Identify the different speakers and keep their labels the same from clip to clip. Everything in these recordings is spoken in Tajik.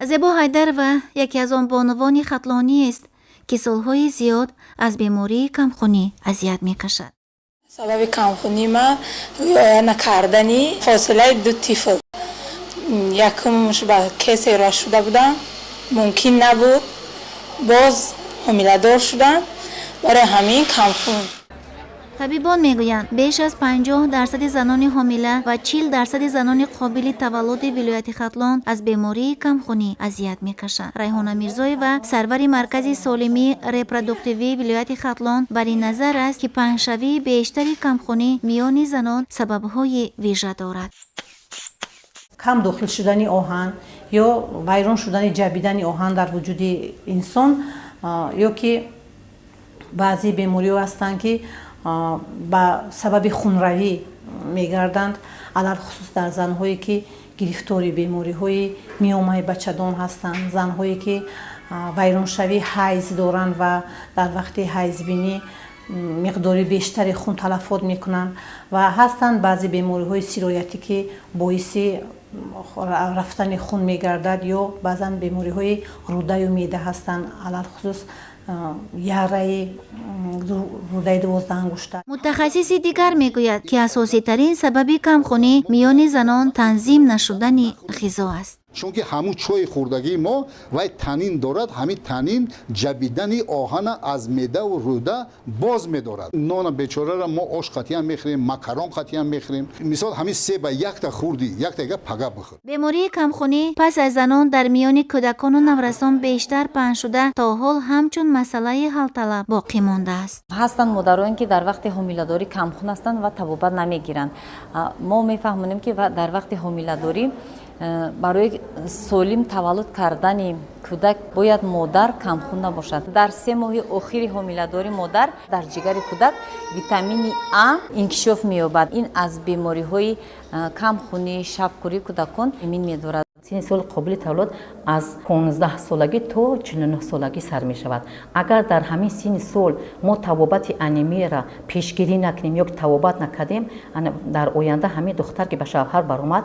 Speaker 1: Зебо Ҳайдарова яке аз он бонувони хатлониест, ки солҳои зиёд аз бемории камхунӣ азият мекашад.
Speaker 2: Сабаби камхунии ман риоя накардани фосилаи ду тифл. Якумш ба кесарево шуда будам, мумкин набуд, боз ҳомиладор шудам, барои ҳамин камхун.
Speaker 1: Табибон мегӯянд, беш аз 50 дарсади занони ҳомила ва 40 дарсади занони қобили таваллуди вилояти Хатлон аз бемории камхунӣ азият мекашанд. Райҳона Мирзоева, сарвари Маркази солимии репродуктивии вилояти Хатлон, бар ин назар аст, ки паҳншавии бештари камхунӣ миёни занон сабабҳои вижа дорад.
Speaker 3: Кам дохил шудани оҳан ё вайрон шудани ҷабидани оҳан дар вуҷуди инсон, ё ки баъзе бемориҳо ҳастанд, ки ба сабаби хунравӣ мегарданд, алалхусус дар занҳое, ки гирифтори бемориҳои миёмаи бачадон ҳастанд, занҳое, ки вайроншавии ҳайз доранд ва дар вақти ҳайзбинӣ миқдори бештари хун талафот мекунанд, ва ҳастанд баъзе бемориҳои сироятӣ, ки боиси рафтани хун мегардад, ё баъзан бемориҳои рӯдаю меъда ҳастанд, алалхусус яраи рӯдаи дувоздаҳангушта.
Speaker 1: Мутахассиси дигар мегӯяд, ки асоситарин сабаби камхунӣ миёни занон танзим нашудани ғизо аст.
Speaker 4: Чунки ҳамун чойи хӯрдагии мо вай танин дорад. Ҳамин танин ҷабидани оҳана аз меъдаву рӯда боз медорад. Нона бечораро мо ош қатиям мехӯрем, макарон қатиям мехӯрем. Мисол, ҳамин себа якта хӯрдӣ, якта пага бихӯр.
Speaker 1: Бемории камхунӣ пас аз занон дар миёни кӯдакону наврасон бештар паҳн шуда, то ҳол ҳамчун масъалаи ҳалталаб боқӣ мондааст.
Speaker 5: Ҳастанд модароне, ки дар вақти ҳомиладорӣ камхун ҳастанд ва табобат намегиранд. Мо мефаҳмонем, ки дар вақти ҳомиладорӣ барои солим таваллуд кардани кӯдак бояд модар камхун набошад. Дар 3 моҳи охири ҳомиладорӣ модар дар ҷигари кӯдак витамини А инкишоф меёбад. Ин аз бемориҳои камхунӣ, шабкӯрии кӯдакон эмин медорад.
Speaker 6: Синни соли қобили таваллуд аз 15 солагӣ то 49 солагӣ сар мешавад. Агар дар ҳамин синни сол мо табобати анемияро пешгирӣ накунем ё ки табобат накардем, дар оянда ҳамин духтар, ки ба шавҳар баромад,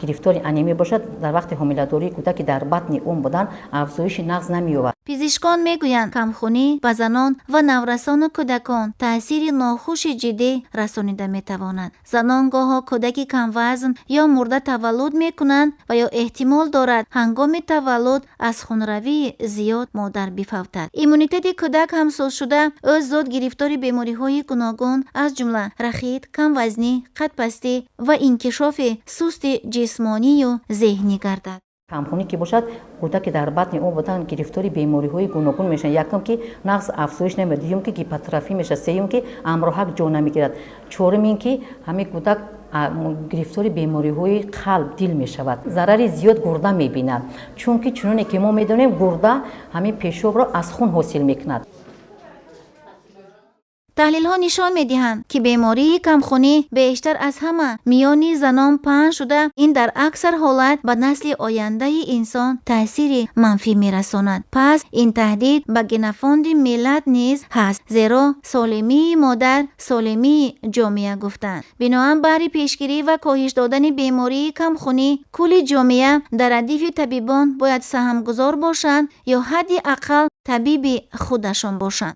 Speaker 6: гирифтори анемия бошад, дар вақти ҳомиладории кӯдаки дар батни ум будан афзоиши нағз намеёбад.
Speaker 1: Пизишкон мегӯянд, камхунӣ ба занон ва наврасону кӯдакон таъсири нохуши ҷиддӣ расонида метавонад. Занон гоҳо кӯдаки камвазн ё мурда таваллуд мекунанд ва ё эҳтимол дорад, ҳангоми таваллуд аз хунравии зиёд модар бифавтад. Иммунитети кӯдак ҳам суст шуда, ӯ зуд гирифтори бемориҳои гуногун, аз ҷумла рахит, камвазнӣ, қадпастӣ ва инкишофи сусти ҷисмонию зеҳнӣ гардад.
Speaker 6: Камхунӣ ки бошад, кӯдаке дар батни ӯ будан гирифтори бемориҳои гуногун мешавад. Якум, ки нағз афзоиш намеёбад, дуюм, ки гипотрофӣ мешавад, сеюм, ки ҳамроҳак ҷо намегирад, чорум, ин ки ҳамин кӯдак гирифтори бемориҳои қалб, дил мешавад. Зарари зиёд гурда мебинад, чунки чуноне ки мо медонем, гурда ҳамин пешобро аз хун ҳосил мекунад.
Speaker 1: Таҳлилҳо нишон медиҳанд, ки бемории камхунӣ бештар аз ҳама миёни занон паҳн шуда, ин дар аксар ҳолат ба насли ояндаи инсон таъсири манфӣ мерасонад. Пас ин таҳдид ба генофонди миллат низ ҳаст, зеро солимии модар — солимии ҷомеа гуфтанд. Биноан, баҳри пешгирӣ ва коҳиш додани бемории камхунӣ кулли ҷомеа дар радифи табибон бояд саҳмгузор бошанд ё ҳадди ақал табиби худашон бошанд.